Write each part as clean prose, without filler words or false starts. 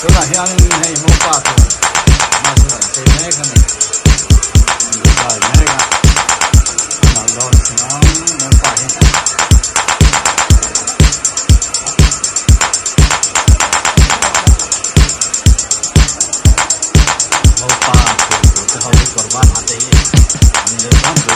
Tunah hianin hei mopa tur bus an chei mek a ni. An design mek a, a nalh dawn chiang mopa hi. Mopa tur tur te ho hi kawr ban ha te hi an ni deuh tlangpui.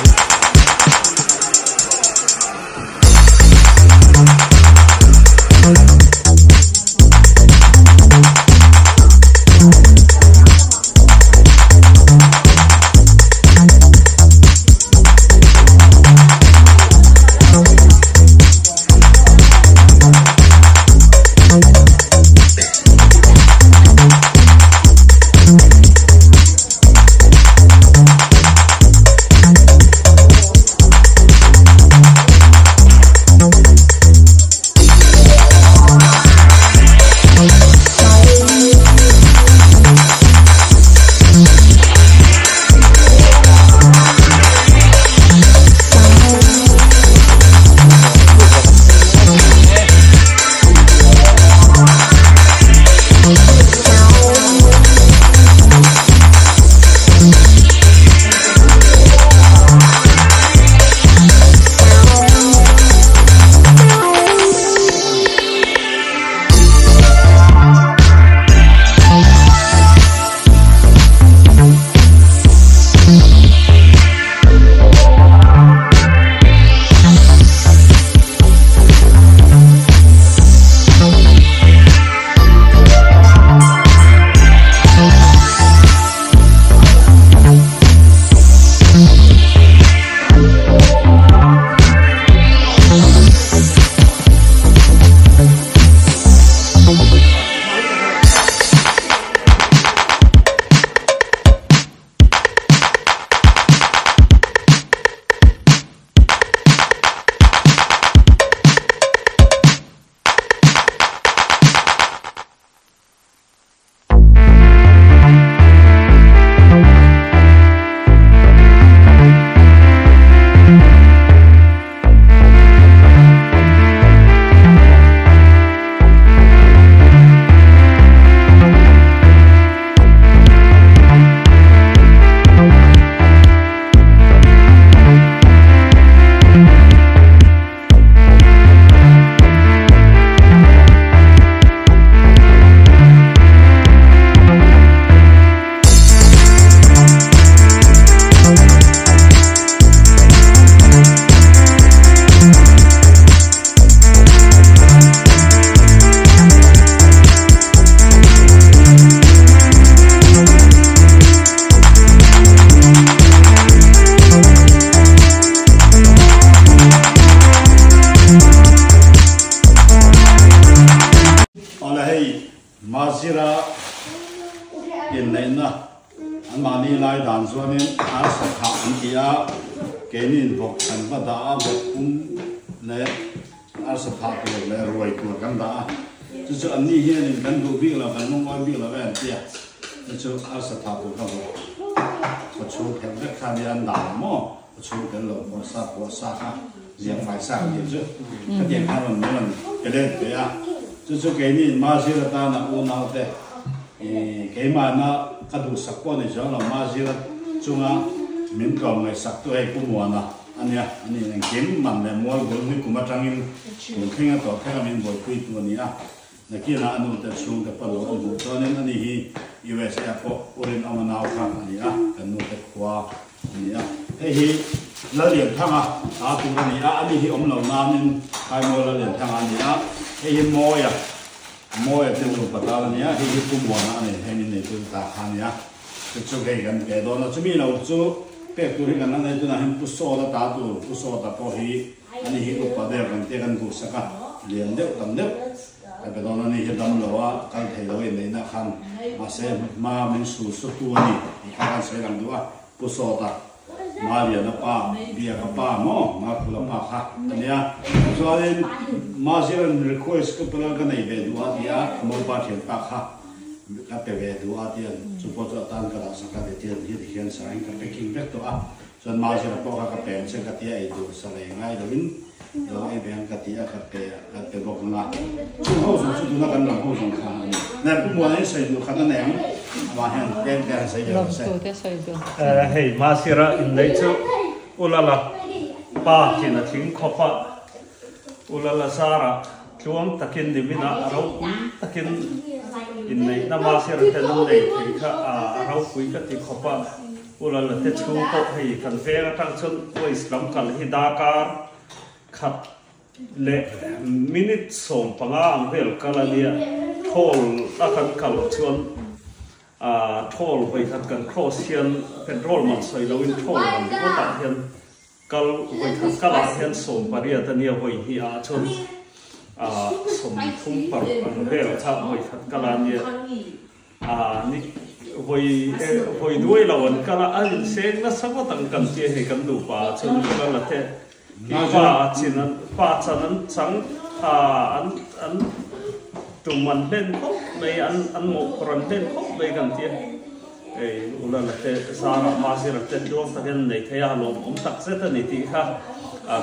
Awle hei Mazira inneihna anmahni lai dan chuanin arsa thah an ti a, keiniin vawk kan va dah a, vawk pum leh arsa thah tur leh ruai tur kan dah a, chu chu anni hianin kan duh bik lo, kan lungawi bik lo e an ti a, chu chu arsa thah tur kha vawk kawchhung phelh vek kha nia an dah lo maw? Kawchhung tel lo pawh sa pawh sa kha ziak fai sa ka tih chu khatiang khan rawn min rawn pe let ve a, chu chu keini Mazir atana unaute keimahna ka duhsak pawh ni chuang lo, Mazir chunga min tlawm ngaihsak tu hei Pu Muana a nia, ani engkim man leh mual bul ni kum atangin tun thleng a tawh thleng a min buaipui tu a ni a, Nakinah a nute chhungte pawh lo awm hmuh chuanin ani hi USA ah pawh urin awm a nau kha a ni a, kan nute khua a ni a. Hei hi Lallianthanga ta tur a ni a, ani hi awm lo nanin Kaimawi Lallianthanga a ni a. Hei hi Mawia, Mawia te nupa ta a ni a, hei hi Pu Muana a ni, hei min neitu ta kha a ni a. Chu chu hei kan pe dawn a, chumi lo chu pek tur hi kan la nei tunah hian Pu Sawta ta tur, Pu Sawta pawh hi Ani hi upa deuh kan tia kan duhsak a, lian deuh tam deuh ka pe dawn a ni hi dam lo a, kal thei lo inneihna khan mahse hma min sul su tu a ni tih kha kan sawi lang duh a, Pu Sawta, Maliana pa, Biaka pa maw Marphula pa kha a nia. Chuanin Maziran request ka pala ka nei ve duh a tia Mopa thianpa kha ka pe ve duh a tia chu pawh chu atan ka dahsak a ti tian hi tikhian sain ka packing vek tawh a. Chuan Mazira pawh kha ka pen che ka tia ei tur sa lei ngai loin Lo ei ve ang ka ti a, ka pe a, ka pe bawk ang a. Chung ho zawng chu tuna kan lam ho zawng kha a ni. Nen Pu Muana hi sawi duh khat a nei ang, amah hian tlem te han sawi ve rawh se. Hei Masira inneih chu Ulala pa chin a thing khawp a, Ulala zara tluang takin niminah a ropui takin inneihna Masira ten an nei thei kha a ropui ka ti khawp a. Pu Lala te chhung pawh hei kan veng atang chuan West lam kal hi darkar khat leh minute 15 ang vel kal a nia, thawl a kan kal chuan ah thawl vawi khat kan cross hian petrol man sawi loin thawl man ringawt ah hian kal vawi khat kal ah hian 18 a nia vawi hnih ah chuan ah 30 ang vel kha vawi khat kal a nia. A ni, vawi vawi duai lo an kal a, a inseng nasa ngawt ang kan tia hei kan nupa ah chuan an kal a te hi pa chin an pa chan an chang a an an tum an hlen khawp mai an an mawhphawrh an hlen khawp mai kan tia hei Ulala te Zara Mazira te tluang takin an nei thei a lawmawm tak zet a ni tih kha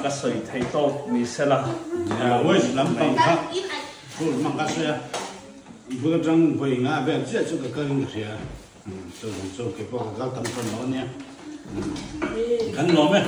ka sawi thei tawk ni sela. West lampang kha phur hmang ka sawi a. Bul atang vawi nga vel chiah chu ka kal in ka hria. Chuvang chu keipawh ka kal tam tawn lo ania. Kan lawm e.